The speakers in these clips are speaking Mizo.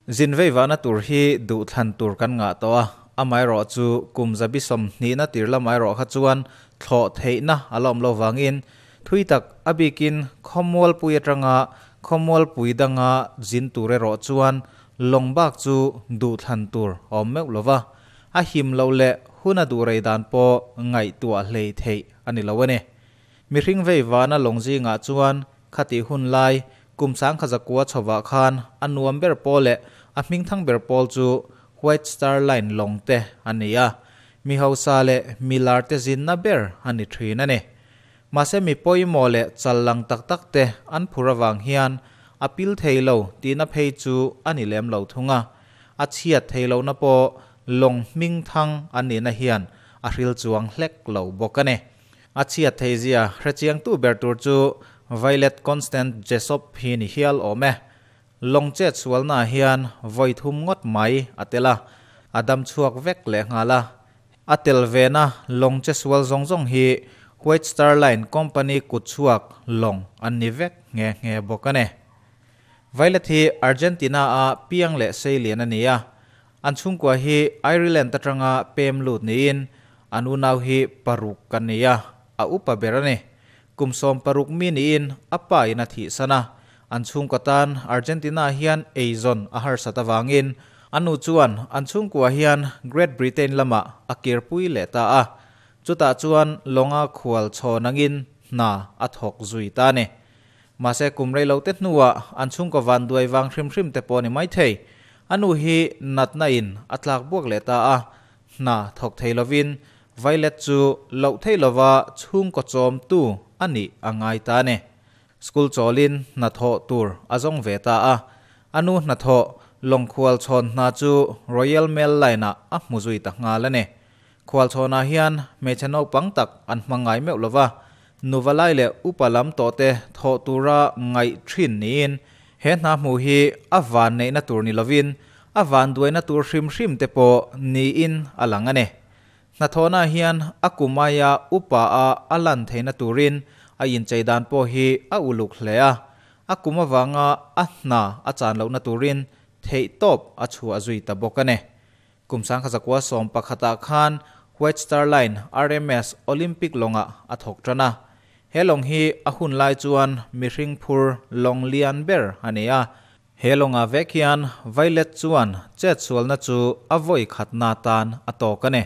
Zin veivahna tur hi duhthlan tur kan ngah tawh a, amaherawhchu kum zabi sawmhnihna tir lamah erawh kha chuan thlawh theihna a la awm lo vangin thui tak a bikin khawmualpui atanga khawmualpui danga zin tur erawh chuan lawng bak chu duhthlan tur a awm meuh lo va, a him loh leh hun a duh rei dan pawh ngaihtuah hlei theih a ni lo a ni. Mihring veivahna lawng zingah chuan khatih hun lai kum 1900 chhovah khan a nuam ber pawl leh a hmingthang ber pawl chu White Star Line lawng te a ni a, mi hausa leh mi lar te zinna ber a ni thin a ni. Mahse mi pawimawh leh chal lang tak tak te an phur avang hian a pil thei lo tihna phei chu a ni lem lo thung a, a chhiat thei lohna pawh lawng hmingthang an nihna hian a hril chuang hlek lo bawk a ni. A chhiat theizia hrechiangtu ber tur chu Violet Constant Jessop hi ni hial awm e. Lawng chet sualnaah hian vawi thum ngawt mai a tel a, a dam chhuak vek leh nghal a. A tel vena lawng che sual zawng zawng hi White Star Line company kut chhuak lawng an ni vek nghe nghe bawk a ni. Violet hi Argentina-a piang leh seilian a ni a, an chhungkua hi Ireland atanga pem lut niin an unau hi paruk kan ni a, a upa ber a ni. Kum 16 mi niin a pa in a thihsan a, an chhungkaw tan Argentina hian eizawn a harsat avangin a nu chuan an chhungkua hian Great Britain lamah a kirpui leh ta a, chutah chuan lawnga khual chhawn angin hna a thawk zui ta a ni. Mahse kum rei lo te hnuah an chhungkaw van duai vang hrim hrim te pawh a ni maithei. A nu hi natna in a tlak buak leh ta a, hna thawk thei lovin Violet chu loh theih lova chhungkaw chawmtu a nih a ngai ta a ni. School chawlin hnathawh tur a zawng ve ta a, a nu hnathawh lawngkhual chhawn hna chu Royal Mail Line-ah a hmu zui ta nghal a ni. Khualchhawnah hian hmeichhe naupang tak an hmang ngai meuh lova, nuva lai leh upa lam tawhte thawh tura ngaih thin niin he hna hmuh hi a van neihna tur ni lovin a van duaina tur hrim hrim te pawh niin a lang a ni. Hnathawhnaah hian a kum aia upa a a lan theihna turin a inchei dan pawh hi a uluk hle a, a kum avanga a hna a chan lohna turin theihtawp a chhuah zui ta bawk a ni. Kum 1911 ah khan White Star Line RMS Olympic lawngah a thawk tan a. He lawng hi a hun lai chuan mihring phur lawng lian ber a ni a. He lawngah vek hian Violet chuan chetsualna chu a vawi khatna tan a tawk a ni.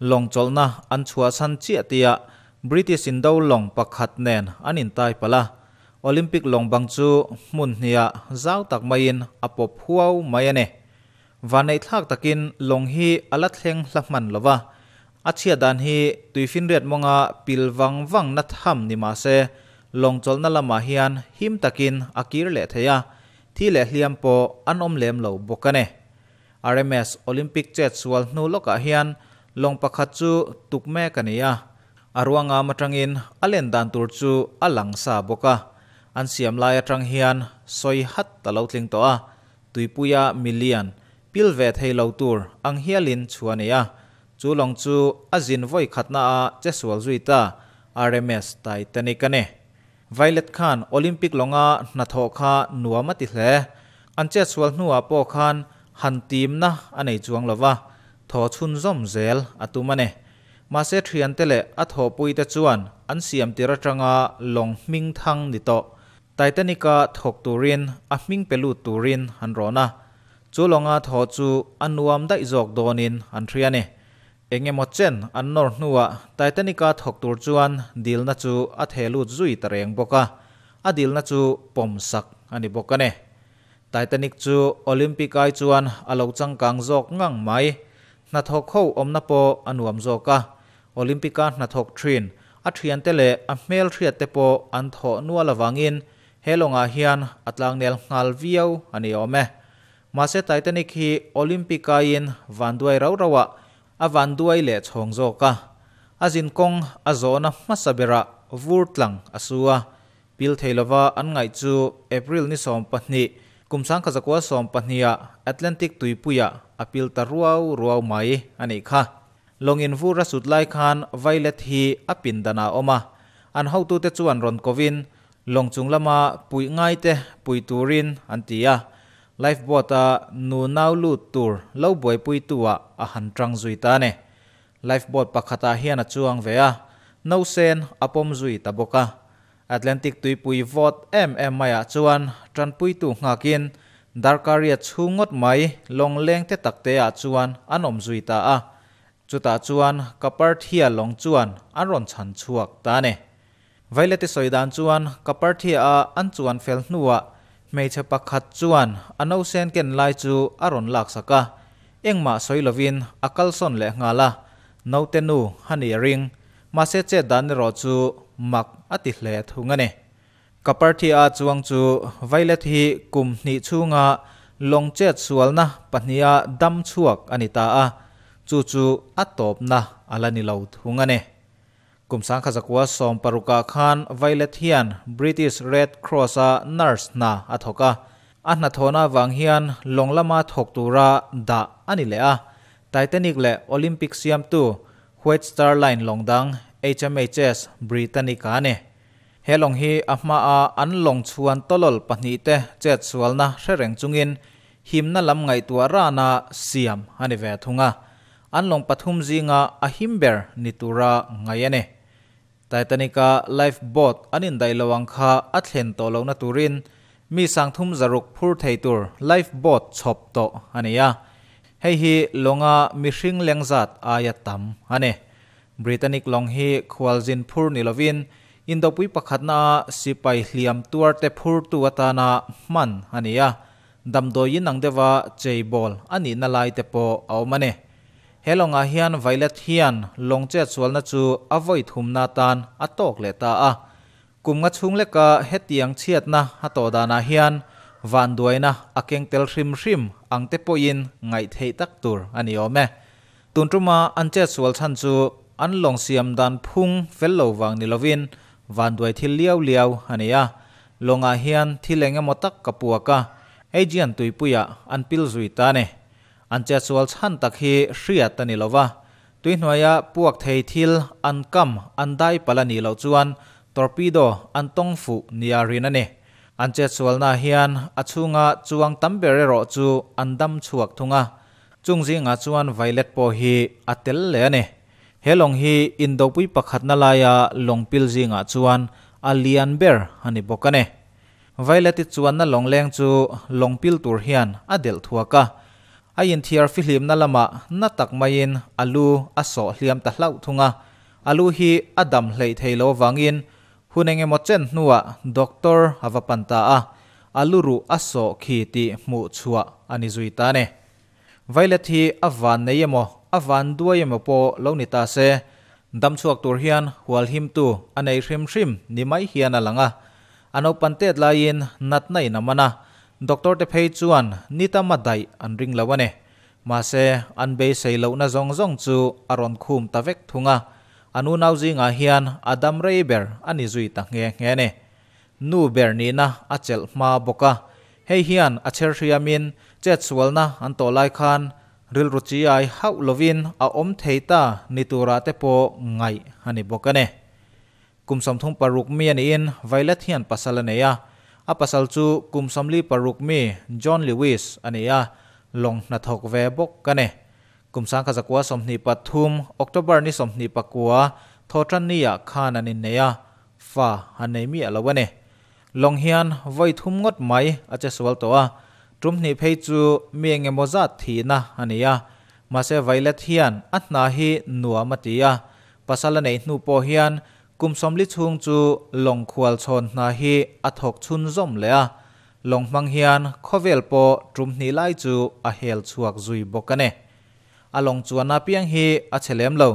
Lawng chawlhna an chhuahchhan chiah tihah British indo lawng pakhat nen an intai palh a. Olympic lawng bang chu hmun hnihah zau tak maiin a pawp huau mai a ni. Vanneihthlak takin lawng hi a la thleng hla hman lo va, a chhiat dan hi tuifinriat mawnga pil vang vang na tham ni mah se, lawng chawlhna lamah hian him takin a kir leh thei a, thi leh hliam pawh an awm lem lo bawk a ni. RMS Olympic chet sual hnu lawkah hian lawng pakhat chu tuk mek a ni a, a ruangam atangin a len dan tur chu a lang sa bawk a, an siam lai atang hian sawi hat a lo tling tawh a, Tuipuia milian, pil ve thei lo tur ang hialin chhu a nei a, chu lawng chu a zin vawi khatna a che sual zui ta, RMS Titanic a ni. Violet khan Olympic lawnga hnathawh kha nuam a ti hle. An chet sual hnuah pawh khan han timna a nei chuang lo va, thaw chhunzawm zel a tum a ni. Mahse thiante leh a thawhpuite chuan an siam tir atanga lawng hming thang ni tawh Titanic-a thawk turin a hming pe lut turin an rawn a, chu lawnga thaw chu a nuam daih zawk dawnin an hria a ni. Eng emaw chen an nawr hnuah Titanic-a thawk tur chuan dilna chu a theh lut zui ta reng bawk a, a dilna chu pawm sak a ni bawk a ni. Titanic chu Olympic ai chuan a lo changkang zawk ngang mai. Hnathawk ho awmna pawh a nuam zawk a, Olympic-a hnathawk thin a thiante leh a hmelhriatte pawh an thawh nual avangin he lawngah hian a tlangnel nghal viau a ni awm e. Mahse Titanic hi Olympic aiin vanduai rau rauah a vanduai leh chhawng zawk a. A zin kawng a zawhna hmasa berah vur tlang a su a, pil thei lova an ngaih chu April ni 12, kum 1912 ah Atlantic tuipuiah a pil ta ruau ruau mai a nih kha. Lawng in vur a sut lai khan Violet hi a pindan ah a awm a, an hotute chuan rawn kovin lawng chung lama puih ngaite pui turin an ti a. Lifeboat-a nunau lut tur lo buaipuitu-ah a han tang zui ta a ni. Lifeboat pakhatah hian a chuang ve a, nausen a pawm zui ta bawk a. Atlantic tuipui vawt em em maiah chuan tanpuitu nghakin darkar riat chhung ngawt mai lawng leng te tak teah chuan an awm zui ta a. Chutah chuan Kaparthia lawng chuan an rawn chhan chhuak ta a ni. Vaileti sawi dan chuan Kaparthia-a an chuan fel hnuah hmeichhe pakhat chuan a nausen ken lai chu a rawn laksak a, engmah sawi lovin a kalsawn leh nghal a, naute nu a ni a ring. Mahse chet dan erawh chu mak a ti hle thung a ni. Kaparthia-a chuang chu Violet hi kum hnih chhunga lawng chet sualna pahniha dam chhuak a ni ta a, chu chu a tawpna a la ni lo thung a ni. Kum 1916 ah khan Violet hian British Red Cross-a nurse hna a thawk a, a hnathawhna avang hian lawng lama thawk tura dah a ni leh a, Titanic leh Olympic siamtu White Star Line lawng dang HMHS Britannica a ni. He lawng hi a hmaa an lawng chhuan tawlawl pahnihte chetsualna hre reng chungin himna lam ngaihtuah rana siam a ni ve thung a, an lawng pathum zinga a him ber ni tura ngaih a ni. Titanic-a life boat an indaih lo ang kha a thlen tawh lohna turin mi 360 phur thei tur life boat chhawp tawh a ni a, hei hi lawnga mihring leng zat aia tam a ni. Britannic lawng hi khualzin phur ni lovin Indopui pakhatnaa sipai hliam tuarte phurtu atana hman a ni a, damdawiin ang deuha cheibawl a nihna lai te pawh a awm a ni. He lawngah hian Violet hian lawng chetsualna chu a vawi thumna atan a tawk leh ta a. Kum nga chhung leka hetiang chhiatna a tawh danah hian vanduaina a keng tel hrim hrim ang te pawhin ngaih theih tak tur a ni awm e. Tun tuma an chetsual chhan chu an lawng siam dan phung fel lo vang ni lovin vanduai thil liau liau a ni a. Lawngah hian thil eng emaw tak ka puak a, Aegean tuipuiah an pil zui ta a ni. An chetsual chhan tak hi hriat a ni lo va, tuihnuaia puak thei thil an kam an dai palh a nih loh chuan torpedo an tawng fuh nia rin a ni. An chetsualnaah hian a chhunga chuang tam ber erawh chu an dam chhuak thung a, Chung zingah chuan Violet pawh hi a tel leh a ni. He lawng hi Indopui pakhatna laia lawng pil zingah chuan a lian ber a ni bawk a ni. Violet-i chuanna lawng leng chu lawng pil tur hian a delh thuak a. A inthiar fihlimna lamah na tak maiin a lu a sawh hliam ta hlauh thung a. A lu hi a dam hleih thei lo avangin hun eng emaw chen hnuah doctor a va pan ta a, a lu ruh a sawh khi tih hmuh chhuah a ni zui ta a ni. Violet hi a van nei emaw, a van duai emaw pawh lo ni ta se, dam chhuak tur hian hual himtu a nei hrim hrim ni mai hian a lang a. A naupan tet laiin natna in a man a, doctor te phei chuan ni tam a daih an ring lo a ni. Mahse, an beisei lohna zawng zawng chu a rawn khum ta vek thung a, an unau zingah hian a dam rei ber a ni zui ta nghe nghe a ni. Nu ber nihna a chelh hma bawk a, hei hian a chher hriamin chetsualna an tawh lai khan rilru chi ai hauh lovin a awm thei ta ni turah te pawh ngaih a ni bawk a ni. Kum 36 mi a niin Violet hian pasal a nei a, a pasal chu kum 46 mi John Lewis a ni a, lawng hnathawk ve bawk a ni. Kum 1923 October ni 29 Thawhtanni-ah khan an innei a, fa an nei miah lo a ni. Lawng hian vawi thum ngawt mai a che sual tawh a, tum hnih phei chu mi eng emaw zat thihna a ni a. Mahse Violet hian a hna hi nuam a ti a, pasal a neih hnu pawh hian kum 40 chhung chu lawng khual chhawn hna hi a thawk chhunzawm leh a. Lawng hmang hian khawvel pawh tum hnih lai chu a hel chhuak zui bawk a ni. A lawng chuanna piang hi a chhe lem lo.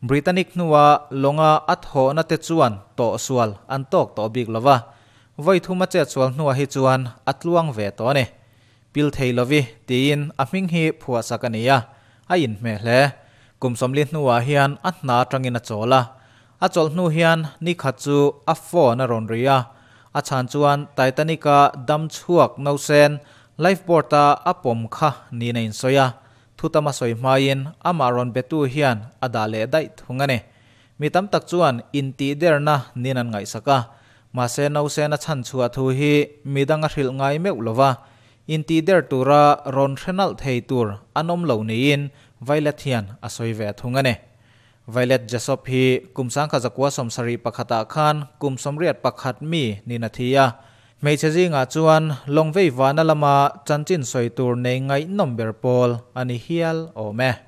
Britannic hnua lawnga a thawhna te chuan tawh sual an tawk tawh bik lo va, vawi thum a chet sual hnuah hi chuan a tluang ve tawh a ni. Pil thei lovi tiin a hming hi phuahsak a ni a, a inhmeh hle. Kum 40 hnuah hian a hna atangin a chawl a. A chawlh hnu hian ni khat chu a phone a rawn ri a, a chhan chuan Titanic-a dam chhuak nausen lifeboat-a a pawm kha niin a insawi a, Thu tam a sawi hmain amah rawn betu hian a dah leh daih thung a ni. Mi tam tak chuan intihderna nin an ngaihsak a, mahse nausena chhan chhuah thu hi mi dang a hrilh ngai meuh lo va. Intihder tura rawn hre nalh thei tur an awm lo niin Violet hian a sawi ve thung a ni. Violet Jessop hi kum 1971 ah khan kum 81 mi niin a thi a. Hmeichhe zingah chuan lawng vei vahna lama chanchin sawi tur nei ngaihnawm ber pawl a ni hial awm e.